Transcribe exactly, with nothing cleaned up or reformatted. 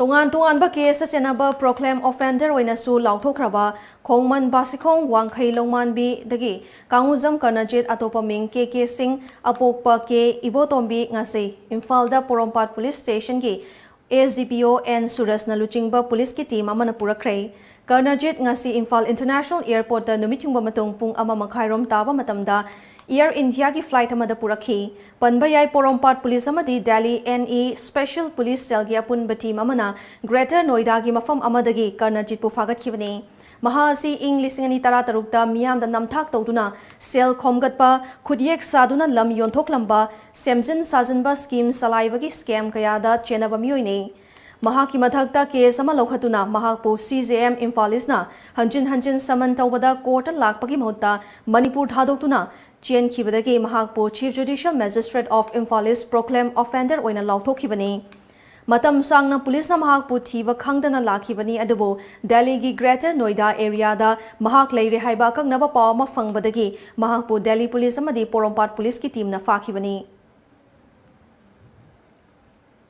ꯇꯣꯉꯥꯟ ꯇꯣꯉꯥꯟꯕ ꯀꯦꯁꯇ ꯆꯦꯟꯅꯕ ꯄ꯭ꯔꯣꯀ꯭ꯂꯦꯝ ꯑꯣꯐꯦꯟꯗꯔ ꯑꯣꯏꯅꯁꯨ ꯂꯥꯎꯊꯣꯛꯈ꯭ꯔꯕ ꯈꯣꯡꯃꯟ ꯕꯥꯁꯤꯈꯣꯡ ꯋꯥꯡꯈꯩ ꯂꯧꯃꯥꯟꯕꯤꯗꯒꯤ ꯀꯥꯡꯉꯨꯖꯝ ꯀꯔꯅꯖꯤꯠ, ꯑꯇꯣꯞꯄ ꯃꯤꯡ ꯀꯦ ꯀꯦ ꯁꯤꯡ, ꯑꯄꯣꯛꯄ ꯀꯦ ꯏꯕꯣꯇꯣꯝꯕꯤ ꯉꯁꯤ ꯏꯝꯐꯥꯜꯗ ꯄꯣꯔꯣꯝꯄꯥꯠ ꯄꯨꯂꯤꯁ ꯁ꯭ꯇꯦꯁꯟꯒꯤ ꯑꯦꯁ ꯗꯤ ꯄꯤ ꯑꯣ ꯑꯦꯟ ꯁꯨꯔꯖꯅ ꯂꯨꯆꯤꯡꯕ ꯄꯨꯂꯤꯁꯀꯤ ꯇꯤꯝ ꯑꯃꯅ ꯄꯨꯔꯛꯈ꯭ꯔꯦ꯫ ꯀꯔꯅꯖꯤꯠ ꯉꯁꯤ ꯏꯝꯐꯥꯜ ꯏꯟꯇꯔꯅꯦꯁꯅꯦꯜ ꯑꯦꯌꯔꯄꯣꯔꯠꯇ ꯅꯨꯃꯤꯠ ꯌꯨꯡꯕ ꯃꯇꯨꯡ ꯄꯨꯡ ꯑꯃ ꯃꯈꯥꯏꯔꯣꯝ ꯇꯥꯕ ꯃꯇꯝꯗ ꯑꯦꯌꯔ ꯏꯟꯗꯤꯌꯥꯒꯤ ꯐ꯭ꯂꯥꯏꯠ ꯑꯃꯗ ꯄꯨꯔꯛꯈꯤ꯫ ꯄꯟꯕ ꯌꯥꯏ, ꯄꯣꯔꯣꯝꯄꯥꯠ ꯄꯨꯂꯤꯁ ꯑꯃꯗꯤ Delhi N E special police ꯁꯦꯜꯒꯤ ꯑꯄꯨꯟꯕ ꯇꯤꯝ ꯑꯃꯅ ꯒ꯭ꯔꯦꯇꯔ ꯅꯣꯏꯗꯥꯒꯤ ꯃꯐꯝ ꯑꯃꯗꯒꯤ ꯀꯔꯅꯖꯤꯠꯄꯨ ꯐꯥꯒꯠꯈꯤꯕꯅꯤ꯫ ꯃꯍꯥꯛ ꯑꯁꯤ ꯏꯪ ꯂꯤꯁꯤꯡ ꯑꯅꯤ ꯇꯔꯥꯇꯔꯨꯛꯇ ꯃꯤꯌꯥꯝꯗ ꯅꯝꯊꯥꯛ ꯇꯧꯗꯨꯅ ꯁꯦꯜ ꯈꯣꯝꯒꯠꯄ, ꯈꯨꯠꯌꯦꯛ ꯁꯥꯗꯨꯅ ꯂꯝ ꯌꯣꯟꯊꯣꯛꯂꯝꯕ, ꯁꯦꯝꯖꯤꯟ ꯁꯥꯖꯤꯟꯕ ꯁ꯭ꯀꯤꯝ ꯆꯂꯥꯏꯕꯒꯤ ꯁ꯭ꯀꯦꯝ ꯀꯌꯥꯗ ꯆꯦꯟꯅꯕ ꯃꯤꯑꯣꯏꯅꯤ꯫ ꯃꯍꯥꯛꯀꯤ ꯃꯊꯛꯇ ꯀꯦꯁ ꯑꯃ ꯂꯧꯈꯠꯇꯨꯅ ꯃꯍꯥꯛꯄꯨ ꯁꯤ ꯖꯦ ꯑꯦꯝ ꯏꯝꯐꯥꯜ ꯏꯁꯅ ꯍꯟꯖꯤꯟ ꯍꯟꯖꯤꯟ ꯁꯃꯟ ꯇꯧꯕꯗ ꯀꯣꯔꯠꯇ ꯂꯥꯛꯄꯒꯤ ꯃꯍꯨꯠꯇ ꯃꯅꯤꯄꯨꯔ ꯊꯥꯗꯣꯛꯇꯨꯅ ꯆꯦꯟꯈꯤꯕꯗꯒꯤ ꯃꯍꯥꯛꯄꯨ Chief Judicial Magistrate of Imphal East Proclaim Offender ꯑꯣꯏꯅ ꯂꯥꯎꯊꯣꯛꯈꯤꯕꯅꯤ꯫ ꯃꯇꯝ ꯁꯥꯡꯅ ꯄꯨꯂꯤꯁꯅ ꯃꯍꯥꯛꯄꯨ ꯊꯤꯕ ꯈꯪꯗꯅ ꯂꯥꯛꯈꯤꯕꯅꯤ, ꯑꯗꯨꯕꯨ ꯗꯦꯜꯂꯤꯒꯤ ꯒ꯭ꯔꯦꯇꯔ ꯅꯣꯏꯗꯥ ꯑꯦꯔꯤꯌꯥꯗ ꯃꯍꯥꯛ ꯂꯩꯔꯦ ꯍꯥꯏꯕ ꯑꯀꯛꯅꯕ ꯄꯥꯎ ꯑꯃ ꯐꯪꯕꯗꯒꯤ ꯃꯍꯥꯛꯄꯨ ꯗꯦꯜꯂꯤ ꯄꯨꯂꯤꯁ ꯑꯃꯗꯤ ꯄꯣꯔꯣꯝꯄꯥꯠ ꯄꯨꯂꯤꯁꯀꯤ ꯇꯤꯝꯅ ꯐꯥꯈꯤꯕꯅꯤ꯫